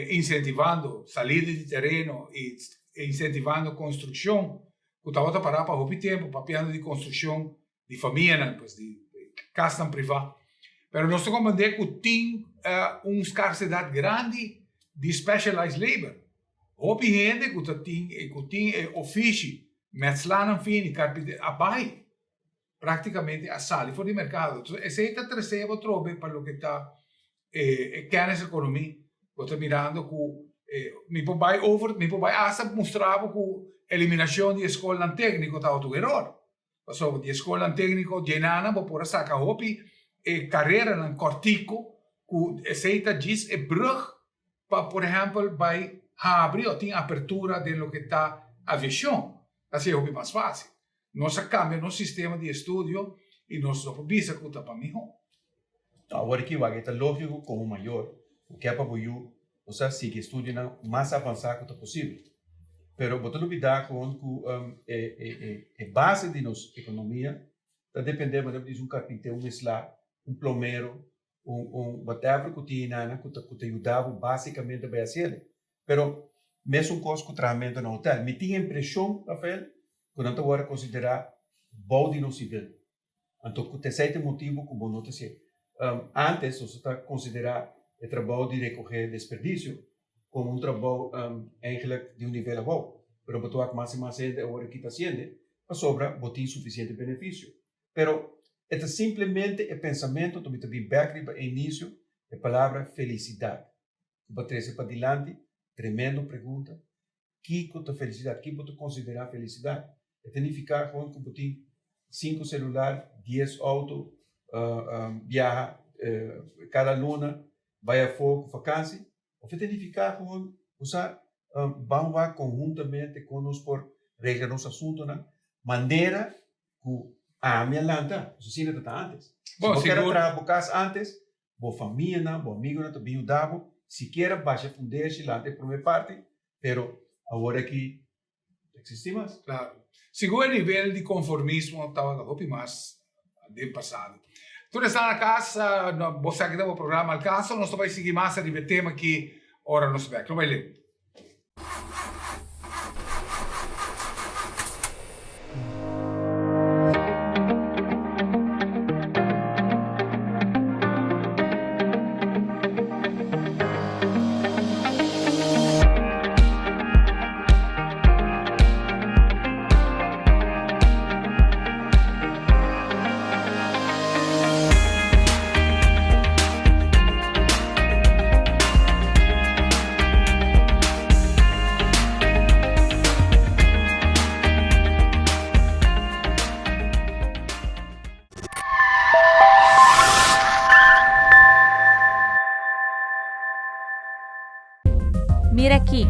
incentivando salida di tereno y incentivando construccion cu tabata para pa hopi tempo, papiando di construccion di famianan, pues di casnan priva. Pero nos ta comprende cu tin un scarcedad grandi di specialized labor. Hopi hende cu ta tin cu tin e ofishi metslanan fini, carpinter, a bay practicamente a sali for di mercado. Entonces esey ta trece bo trobe pa loke ta e kennis economie. Bo ta mirando cu mi por bay over, mi por bay hasta mustra bo cu eliminacion di e scolnan tecnico tabata un eror. Pasobra di e skolnan tékniko djenanan bo por a saka hopi e kareranan kòrtiku ku esei ta djis e brùg pa por ehèmpel bai habri o tin apertura den loke ta aviashon. Ta hasié hopi mas fásil. Nos a kambia nos sistema di estudio i nos no por bisa ku ta pa mihó. Awor aki wak e ta lógiko komo mayor ku ke pa bo yu bo sa sigui estudionan mas avansá ku ta posibel. Pero bo ta lubidá gewoon ku e base di nos ekonomia. Ta depende manera bo dice un carpintero, un mesla, un plomero, un un whatever cu tin einan cu ta cu ta yuda bo basicamente bay haciele. Pero mesun cos cu trahamento na hotel. Mi tin e impresion, Rafael, cu nan ta worde considera bou di nos nivel. Anto cu ta esey ta e motibo cu bo no ta hacié. Antes nos ta considera e trabou di recoge desperdicio como un trabou eigenlijk di un nivel abou. Pero bo ta wak mas y mas hende awor aki ta haciende pasobra bo tin suficiente beneficio. Pero e ta simplemente e pensamento, anto mi ta bin bek riba e inicio, e palabra felicidad. Cu bo a trece padilanti, tremendo pregunta, Kiko ta felisidat? Ki bo ta konsiderá felisidat? E ta nifiká kon ku bo tin sinku selular, dies outo, biaha kada luna, bai afó ku fakansi? Òf e ta nifiká kon bo sa ban wak konhuntamente kon nos por regla nos asuntunan manera ku ami a lanta? Pasobra asina ta ta ántes. Si bo ker a traha bo kas ántes, Bo famianan, bo amigonan ta bin yuda bo, sikiera basha fundeshi lanta e prome parti, pero awor aki no ta existi mas. Claro. Segun e nivel di conformismo tabata hopi mas den pasado. Tur esnan na cas, bo sa ki ta bo programa Al Caso, nos ta bay sigui mas ariba e tema aki ora nos bek. No bay leu. Mira aki,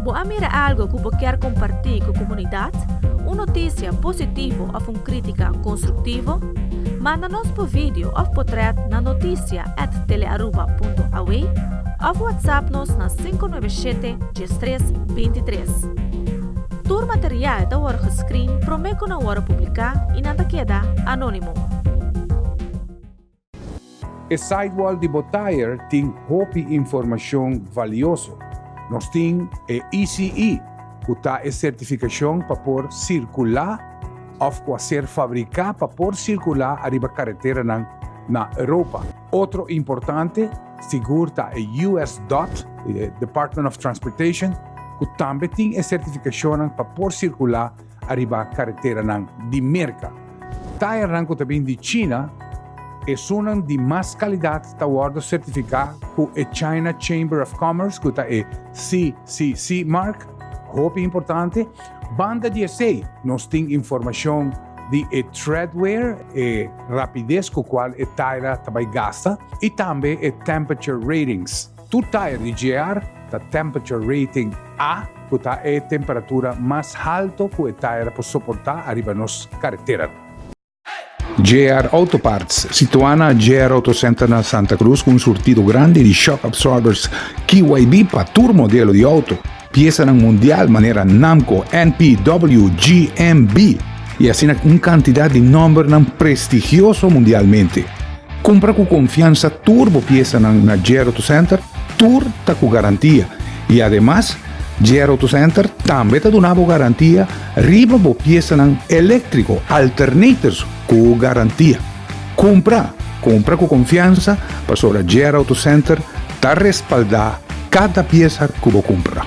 bo a mira algo ku bo kier kompartí ku komunidat? Un notisia positivo òf un krítika konstruktivo? Manda nos bo video òf potrèt na notisia at telearuba punto aw òf whatsapp nos na 597 13 23. Tur material ta wòrdu gescreen promé ku nan wòrdu publiká i nan ta keda anónimo. E sidewall di bo tire tin hopi informacion valioso. Nos tin e ECE, cu ta e certificacion pa por circula of cu a ser fabrica pa por circula ariba careteranan na Europa. Otro importante sigur ta e US dot, e Department of Transportation, cu tambe tin e certificacionnan pa por circula ariba careteranan di Merca. Tayernan cu ta bin di China, esunnan di mas calidad ta wordo certifica cu e China Chamber of Commerce, cu ta e CCC mark, hopi importante. Banda di esey, nos tin informacion di e treadwear, e rapidez cu cual e tire ta bay gasta, y tambe e temperature ratings. Tur tire di GR ta temperature rating A, cu ta e temperatura mas halto cu e tire por soporta ariba nos caretera. JR Auto Parts, situa na JR Auto Center na Santa Cruz cu un surtido grandi di shock absorbers KYB pa tur modelo di auto, piesanan mundial manera Namco, NP, W, G, M, B y asina un cantidad di nombernan prestigioso mundialmente. Cumpra cu confiansa tur bo piesanan na JR Auto Center, tur ta cu garantia y ademas JR Auto Center tambe ta duna bo garantia riba bo piesanan eléktriko, alternators ku garantia. Kumpra, kumpra ku konfiansa pasobra JR Auto Center ta respaldá kada piesa ku bo kumpra.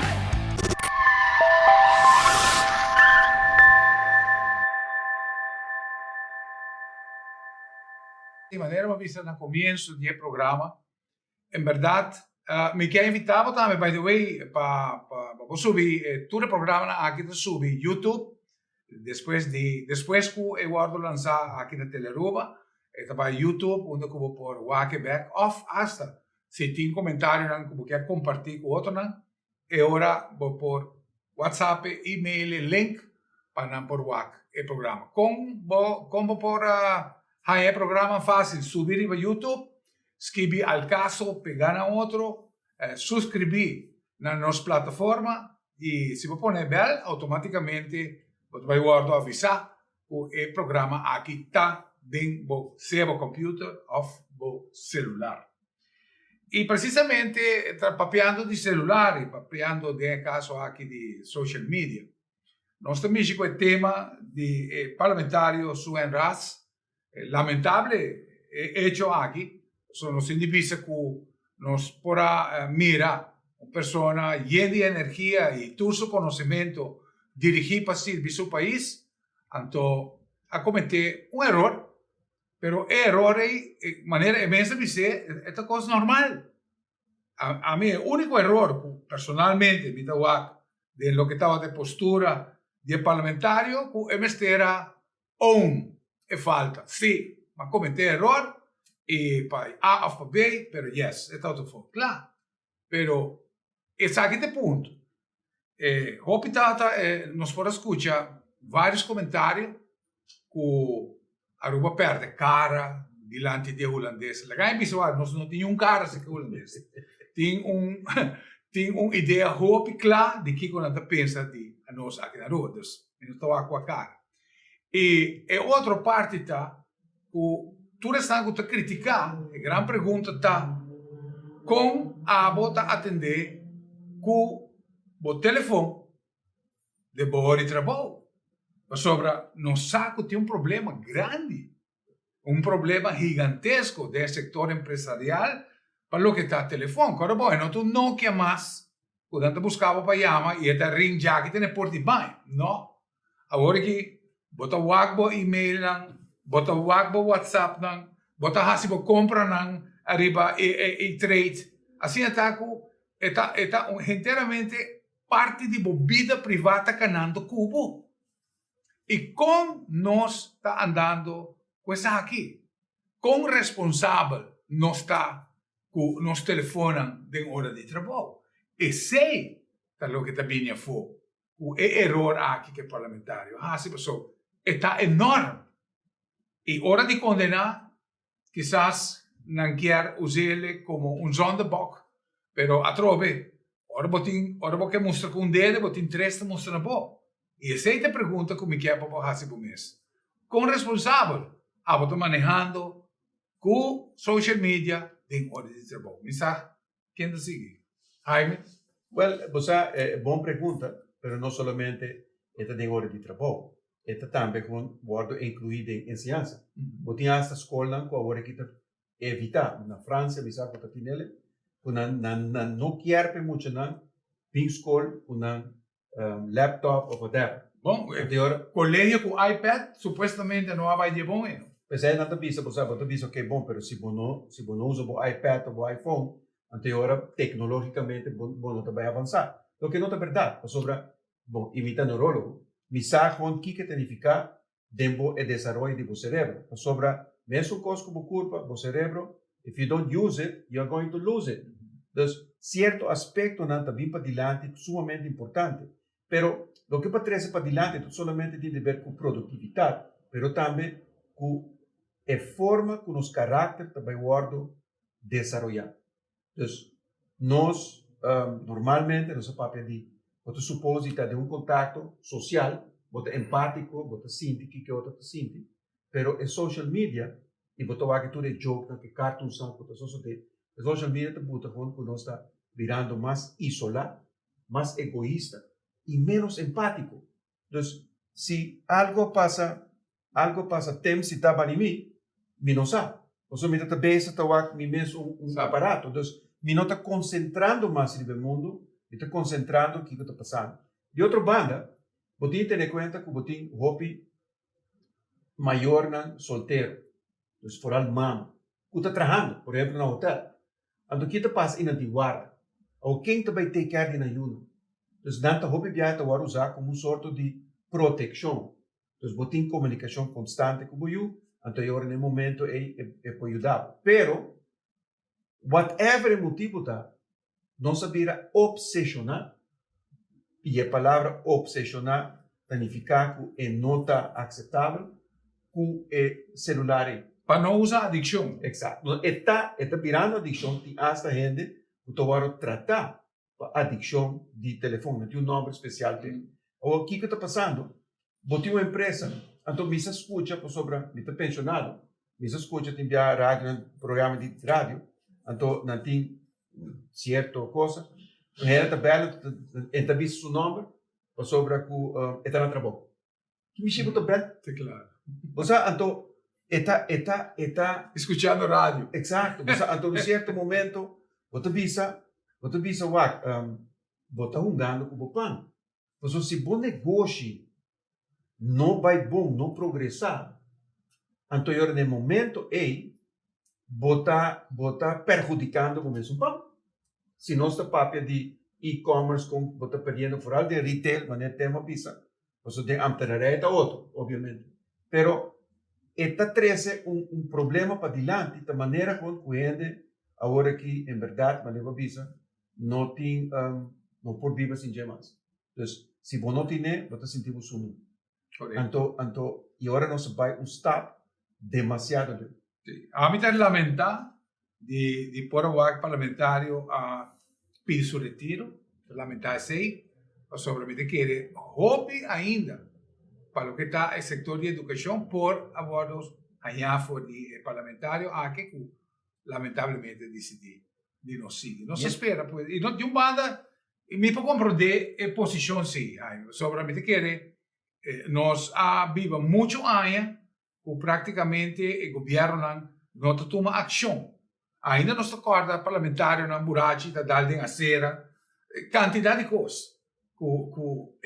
Di manera bo a bisa na komienso di e programa, En berdad, mi ke invita bo tambe, by the way, pa pa bo subi tur e programanan aki ta subi YouTube despues di despues ku e wòrdu lansá aki na Telearuba e ta bai YouTube unda ku bo por wak e bèk òf asta si tin komentarionan ku bo ke kompartí ku otronan E ora bo por whatsapp e, email e link pa nan por wak e programa. Kon bo kon bo por haña e programa? Fácil, subi riba YouTube, skibi Al Caso pegá na otro, suskribí na nos plataforma i si bo pone e bèl outomátikamente bo ta bai wòrdu avisá ku e programa aki ta. den bo sea bo computer of bo celular. Y precisamente ta papiando di celular y papiando den e caso aki di social media, nos ta mishi cu e tema di e parlamentario Suen Ras. Lamentable e hecho aki, pasobra nos tin di bisa cu nos por a mira un persona yen di energia y tur su conocimento dirigi pa sirbi su pais, anto a comete un eror, pero e eror ey, manera e mes a bis'é, e ta cos normal. Ami e úniko eror ku personalmente mi ta wak den loke tabata e postura di e parlamentario ku e mester a own e falta. Sí, mi a kometé eror i pa A òf pa B, pero yes, e tabata un fout. Kla, pero esaki ta e punto. E hopi tata nos por a skucha vários komentario ku Aruba pèrdè kara dilanti di e hulandes. Laga mi bisa wak, nos no tin niun kara si ku e hulandes. Tin un tin un idea hopi kla di kiko nan ta pensa di anos aki na Aruba. Dus mi no ta wak ku a kara. I e otro parti ta ku tur esnan ku ta kritiká, e gran pregunta ta, kon abo ta atendé ku bo telefon den bo hora di trabou? Pasobra nos sa ku tin un problema grandi, un problema higantesko den e sektor empresarial pa loke ta telefon. Kòrda bo, e no ta un Nokia mas ku nan ta buska bo pa yama i e ta ring djaki te na e por di baño. No. Awor aki bo ta wak bo emailnan, bo ta wak bo whatsappnan, bo ta hasi bo kompranan ariba e e-trade. Asina ta ku e ta e ta henteramente parti di bo bida privá ta kanando ku bo. I kon nos ta andando ku esaki? Kon responsabel nos ta ku nos telefonnan den ora di trabou? Esei ta loke ta bini afó ku e eror aki ku e parlamentario hasi pasobra e ta enorm i ora di kondená kisas nan kier us'ele komo un zondebok pero atrobe ora bo tin ora bo ke mustra ku un dede bo tin tres ta mustra na bo i esei ta e pregunta ku mi kier pa bo hasi bo mes kon responsabel abo ta manehando ku social media den ora di trabou mi sa Ken ta sigui? Jaime? Wel, bo sa, e bon pregunta, pero no solamente e ta den ora di trabou, e ta tambe gewoon wordo inclui den enseñansa. Bo tin hasta scolnan cu awor aki ta evita, na Francia mi sa cu ta tin ele, cu nan nan nan no kier pa e muchanan bin scol cu nan laptop of whatever. Bon, e colegio cu iPad supuestamente no a bay dje bon eno. P'esei nan ta bisa, bo sa, bo ta bisa ok bon, pero si bo no, si bo no usa bo iPad of bo iPhone, anto e ora tecnologicamente bo bo no ta bay avansa. Loke no ta berdad, pasobra, bon, y mi ta neurologo, mi sa gewoon kiko ta nifica den bo e desaroyo di bo cerebro, pasobra mesun cos cu bo curpa, bo cerebro, if you don't use it, you are going to lose it. Dus cierto aspectonan ta bin padilanti sumamente importante, pero loke pa trece padilanti no solamente tin di ber cu productividad, pero tambe cu e forma cu nos caracter ta bay wordo desaroya. Dus nos normalmente nos a papia di bo ta suppose di ta den un contacto social, bo ta empatico, bo ta sinti kiko e otro ta sinti, pero e social media y bo ta wak tur e jokenan, e cartoonsnan cu ta sosode, e social media ta buta gewoon cu nos ta birando mas isola, mas egoista y menos empatico. Dus si algo a pasa, algo a pasa tem si ta bani mi, mi no sa. Pasobra mi ta ta bezig ta wak mi mes un un aparato. Dus mi no ta konsentrando mas riba e mundu, mi ta konsentrando kiko ta pasando. Di otro banda, bo tin di tene kuenta ku bo tin hopi mayornan soltero, dus foral mama, ku ta trahando, por ehempel na hotel. Anto ki ta pasa i nan tin warda. Awor ken ta bai take care di nan yunan? Dus nan ta hopi biaha ta wòrdu usá komo un sorto di protekshon. Dus bo tin komunikashon konstante ku bo yu, anto e ora na e momento ei e por yuda bo. Pero, whatever e motibu ta, nos a bira opseshoná, i e palabra opseshoná ta nifiká ku e no ta akseptabel ku e selular ei. Pa no usa adikshon. Eksakto. E ta, e ta birando adikshon, tin asta hende ku ta wòrdu tratá pa adikshon di telefon, nan tin un nòmber spesial p'e. Awor kiko ta pasando? Bo tin un empresa, Anto mi sa scucha pasobra mi ta pensionado, mi sa scucha tin bia radio, programa di radio, anto nan tin cierto cosa, un hende ta bel, e ta bisa su nomber pasobra cu e ta na trabou. Ki mishi bo ta bel? Ta claro. Bo sa anto e ta e ta e ta. Escuchando radio. Exacto. Bo sa anto un cierto momento bo ta bisa bo ta bisa wak bo ta hungando cu bo pan. Pasobra si bo negoshi no bai bon, no progresá, anto yora na e momento ei bo ta bo ta perhudikando bo mesun pan. Si nos ta papia di e-commerce kon bo ta perdiendo foral den retail manera e tema bisa, pasobra den ambtenarij ta otro obviamente, pero e ta trese un un problema padilanti ta manera kon ku hende awor aki en berdad manera bo a bisa no tin no por biba sin dje mas. Dus si bo no tine bo ta sinti bo sunu. Anto anto y ora nos a bay un stap demasiado leu. Si. Ami ta lamenta di di por a wak parlamentario a pidi su retiro. Ta lamenta esey pasobra mi ta kere hopi ainda pa loke ta e sector di educacion por a wordo haña for di e parlamentario aki cu lamentablemente dicidi di no sigui. Nos ta spera pues y no di un banda mi por comprende e posicion si Jaime pasobra mi ta kere nos a biba mucho aña cu practicamente e gobiernonan no ta tuma accion. Ainda nos ta corda parlamentarionan burachi ta dal den acera, cantidad di cos cu cu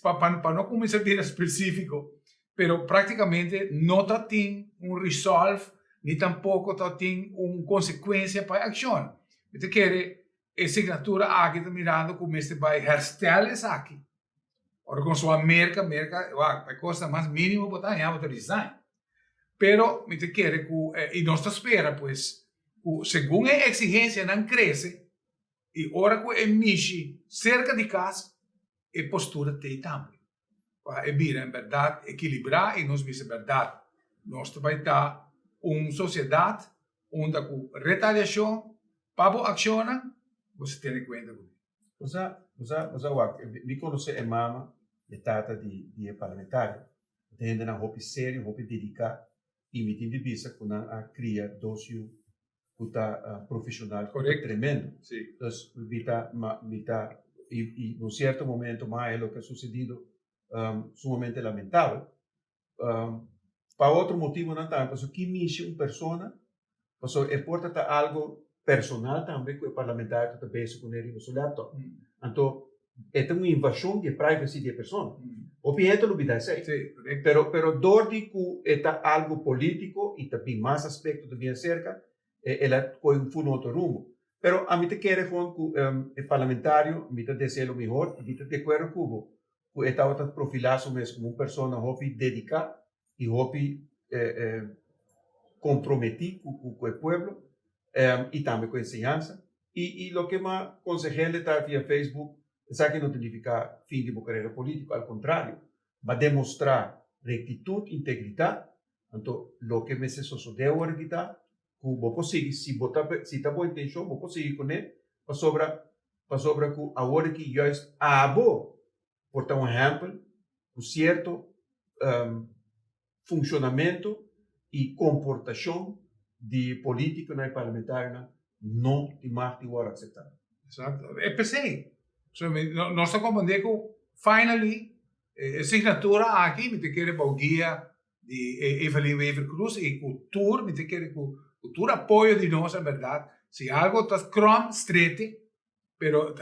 pa no cuminsa bira specifico pero practicamente no ta tin un resolve ni tampoco ta tin un consecuencia pa e accion. Mi ta kere e signatura aki ta mirando cu mester bay herstel esaki. Ora cu nos wak Merca, Merca wak pa e cosnan mas minimo bo ta haña bo ta resign. Pero mi ta kere cu y nos ta spera pues cu segun e exigencianan crece y ora cu e mishi cerca di cas e postura t'ey tambe. Pa e bira en berdad ekilibrá i nos bisa berdad. Nos ta bai ta un sosiedat unda ku retaliashon pa bo akshonnan bo sa tene kuenta ku mi. Bo sa, bo sa, bo sa wak, mi konosé e mama i e tata di di e parlamentario. E ta hendenan hopi serio, hopi dediká i mi tin di bisa ku nan a kria dos yu ku ta profesional ku ta tremendo. Dus mi ta mi ta i i un sierto momento mas e loke a susedido sumamente lamentabel. Pa otro motibonan tambe pasobra ki mishi un persona pasobra e por ta ta algo personal tambe ku e parlamentario ta bezig kuné riba su laptop. Anto e ta un invashon di e privacy di e persona. Hopi hende ta lubida esei. Pero pero dor di ku e ta algu politiko i ta bin mas aspekto ta bin aserka, el a kohe un ful otro rumbo. Pero ami ta kere gewoon ku e parlamentario, mi ta desea lo mihor i mi ta di akuerdo ku bo ku e tabata profilá su mes komo un persona hopi dediká i hopi komprometí ku e pueblo i tambe ku enseñansa. I i loke m'a konseh'el ta via Facebook, esaki no ta nifiká fin di bo karera polítiko, al kontrario, b'a demostrá rektitut, integridat, anto loke mester sosodé awor aki ta ku bo por sigui, si bo ta si ta bo intenshon bo por sigui kuné, pasobra pasobra ku awor aki juist abo por ta un ehèmpel ku sierto funshonamentu i komportashon di politikonan i parlamentarionan no tin mag di wòrdu akseptá. Exacto. E p'esei. So mi nos ta komprendé ku finally e signatura aki mi ta kere bou guia di Evelyn Wever Croes i ku tur mi ta kere ku tur apoyo di nos en bèrdat si algo ta krom strete Pero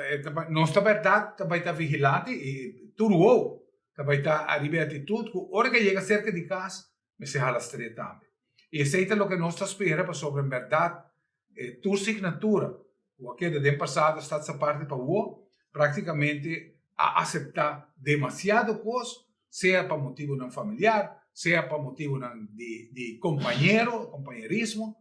nos ta berdad ta bai ta vigilante y tur wow ta bai ta ariba e actitud cu ora cu e yega cerca di cas mester hala stret tambe. Y esey ta loke nos ta spera pasobra en berdad tur signatura cu a keda den pasado Staats Aparte pa awo practicamente a acepta demasiado cos sea pa motibonan familiar sea pa motibonan di compañero, compañerismo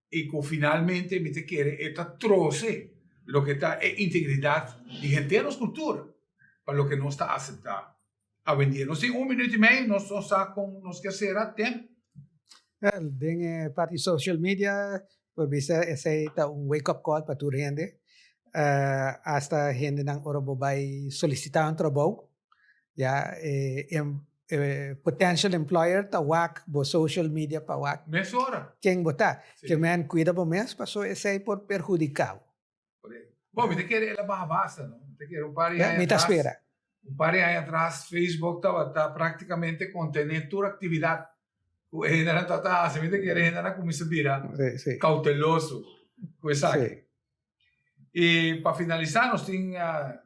i ku finalmente mi ta kere e ta trose loke ta e integridat di henter nos kultura pa loke nos ta aseptá awendia. Nos tin un minuut i mei, nos no sa kon nos ke sera. Tim? Wel, den e parti social media por bisa esei ta un wake up call pa tur hende. Hasta hendenan ora bo bai solisitá un trabou, ya e. e potential employer ta wak bo social media pa wak Mesora. ken bo ta. Ke men kuida bo mes paso esei por perhudiká bo. Bon, mi ta kere el a baha basta, no? Mi ta kere un par di aña Mi ta atras, spera. un par di aña atras Facebook tabata práktikamente kontené tur aktividat ku e hendenan tabata hasi. Mi ta kere e hendenan a kuminsá bira kouteloso ku esaki. I pa finalisá nos tin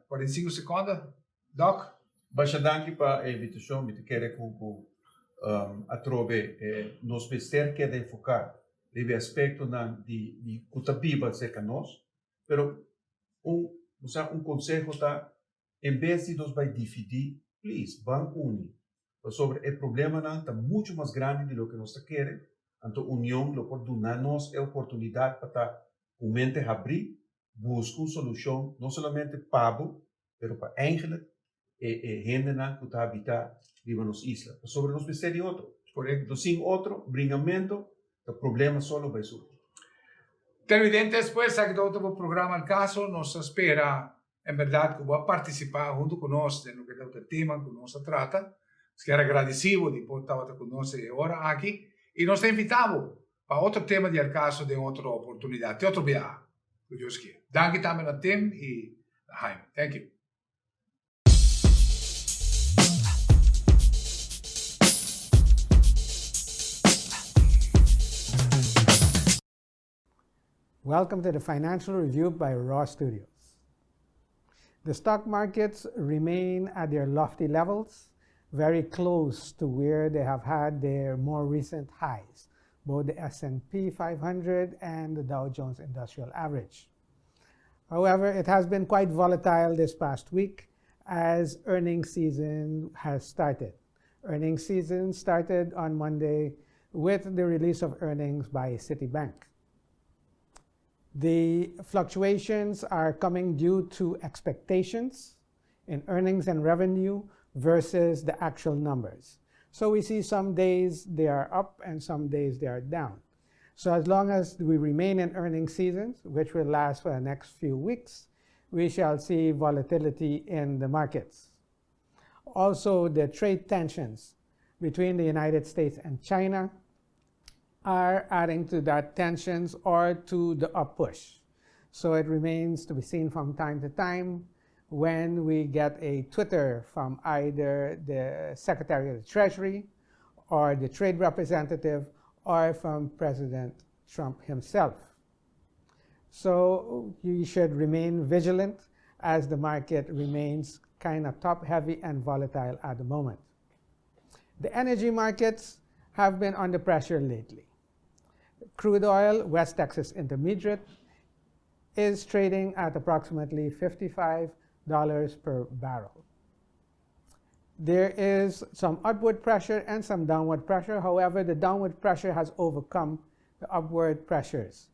45 sekonda, Doc. Basha danki pa e invitashon. Mi ta kere ku ku atrobe nos mester keda enfoká riba e aspektonan di di ku ta biba serka nos, pero un bo sa un konseho ta en bes di nos bai dividí, please ban uni pasobra e problemanan ta muchu mas grandi di loke nos ta kere, anto union lo por duna nos e oportunidat pa ta ku mente habrí, buska un solushon no solamente pa bo, pero pa eigenlijk e e hendenan ku ta habitá riba nos isla. Pasobra nos mester di otro. Korekto. Sin otro, bringamento ta problema so lo bai surgi. Televidentes, pues esaki ta otro bo programa Al Caso. Nos ta spera en berdad ku bo a partisipá huntu ku nos den loke ta e tema ku nos a trata. Nos kier a gradisí bo di por tabata ku nos e ora aki i nos ta invitá bo pa otro tema di Al Caso den otro oportunidat. Te otro biaha, ku Dios kier. Danki tambe na Tim i na Jaime. Thank you. Welcome to the Financial Review by Raw Studios. The stock markets remain at their lofty levels, very close to where they have had their more recent highs, both the S&P 500 and the Dow Jones Industrial Average. However, it has been quite volatile this past week as earnings season has started. Earnings season started on Monday with the release of earnings by Citibank. The fluctuations are coming due to expectations in earnings and revenue versus the actual numbers. So we see some days they are up and some days they are down. So as long as we remain in earnings seasons, which will last for the next few weeks, we shall see volatility in the markets. Also, the trade tensions between the United States and China are adding to that tensions or to the up push. So it remains to be seen from time to time when we get a Twitter from either the Secretary of the Treasury or the trade representative or from President Trump himself. So you should remain vigilant as the market remains kind of top heavy and volatile at the moment. The energy markets have been under pressure lately. Crude oil, West Texas Intermediate, is trading at approximately $55 per barrel. There is some upward pressure and some downward pressure. However, the downward pressure has overcome the upward pressures.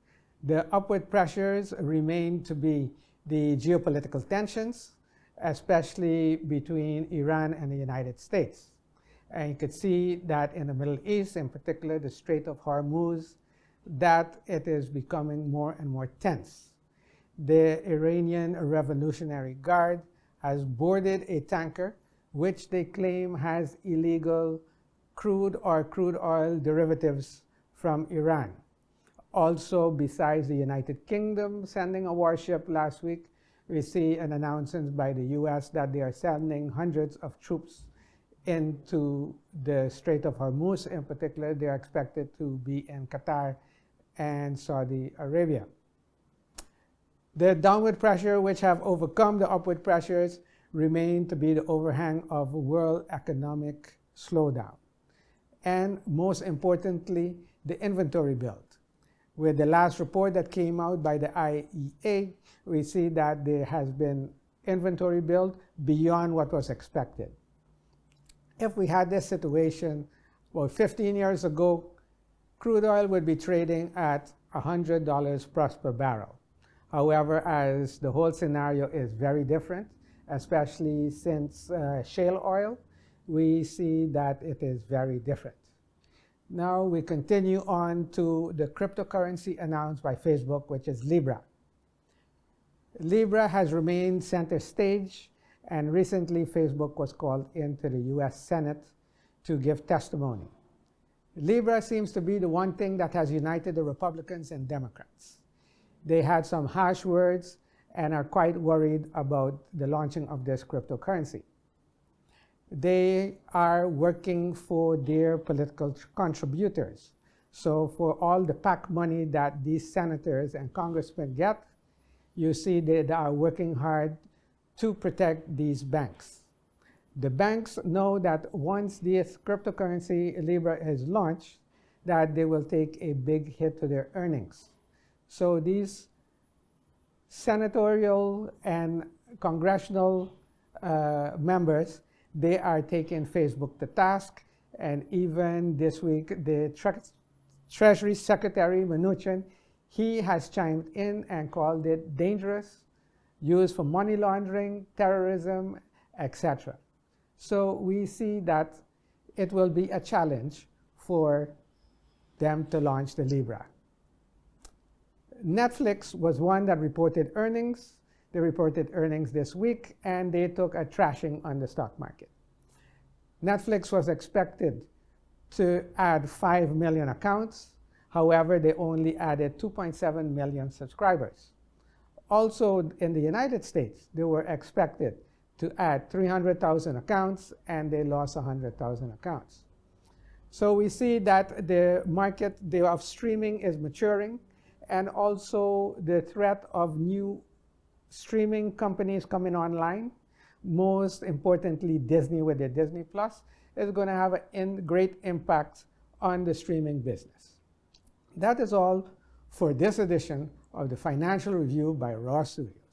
The upward pressures remain to be the geopolitical tensions, especially between Iran and the United States. And you could see that in the Middle East, in particular the Strait of Hormuz, that it is becoming more and more tense. The Iranian Revolutionary Guard has boarded a tanker which they claim has illegal crude or crude oil derivatives from Iran. Also, besides the United Kingdom sending a warship last week, we see an announcement by the US that they are sending hundreds of troops into the Strait of Hormuz. In particular, they are expected to be in Qatar and Saudi Arabia. The downward pressure, which have overcome the upward pressures, remain to be the overhang of world economic slowdown. And most importantly, the inventory build. With the last report that came out by the IEA, we see that there has been inventory build beyond what was expected. If we had this situation, well, 15 years ago, crude oil would be trading at $100 plus per barrel. However, as the whole scenario is very different, especially since shale oil, we see that it is very different. Now we continue on to the cryptocurrency announced by Facebook, which is Libra. Libra has remained center stage, and recently Facebook was called into the US Senate to give testimony. Libra seems to be the one thing that has united the Republicans and Democrats. They had some harsh words and are quite worried about the launching of this cryptocurrency. They are working for their political contributors. So for all the PAC money that these senators and congressmen get, you see they are working hard to protect these banks. The banks know that once this cryptocurrency Libra is launched, that they will take a big hit to their earnings. So these senatorial and congressional members, they are taking Facebook to task. And even this week, the Treasury Secretary Mnuchin, he has chimed in and called it dangerous, used for money laundering, terrorism, etc. So we see that it will be a challenge for them to launch the Libra. Netflix was one that reported earnings. They reported earnings this week and they took a trashing on the stock market. Netflix was expected to add 5 million accounts. However, they only added 2.7 million subscribers. Also, in the United States, they were expected to add 300,000 accounts and they lost 100,000 accounts. So we see that the market of streaming is maturing and also the threat of new streaming companies coming online, most importantly Disney with their Disney Plus, is going to have a great impact on the streaming business. That is all for this edition of the Financial Review by Raw Studios.